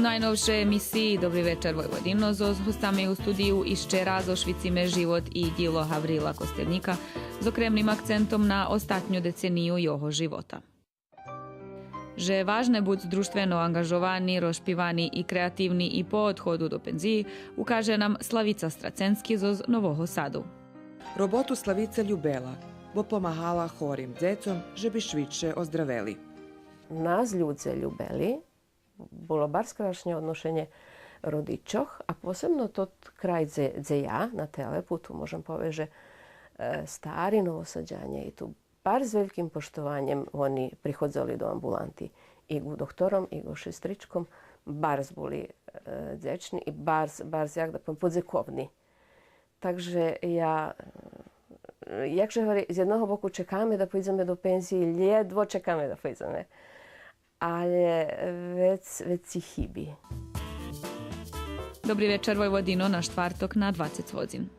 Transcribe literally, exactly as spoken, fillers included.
У найновшей емисиї Добри вечар, Войводино, зоз гостами у студию ище раз ошвициме живот и дїло Гаврила Костельнїка з окремним акцентом на остатню децению його живота. Же важне буц дружтвено анґажовани, розшпивани и креативни и по одходу до пензиї, укаже нам Славица Страценски зоз Нового Саду. Роботу Славица любела, бо помагала хорим дзецом же би швидше оздравели. Нас людзе любели, було барз крашнє одношенє родичох, а посебно тот край дзе, дзе я, на Телепу, ту можем повесц же, е, стари Новосадянє и ту барз вельким поштованьом вони приходзели до амбуланти. И ґу доктором, и ґу шестричком, барз були, е, дзечни и барз, барз, як да повем, подзековни. Так же я, е, як же говори, з єдного боку чекаме да пойдземе до пензиї, лєдво чекаме да пойдземе. Але вец, вец ци хиби. Добри вечар, Войводино, на штварток на двацец годзин.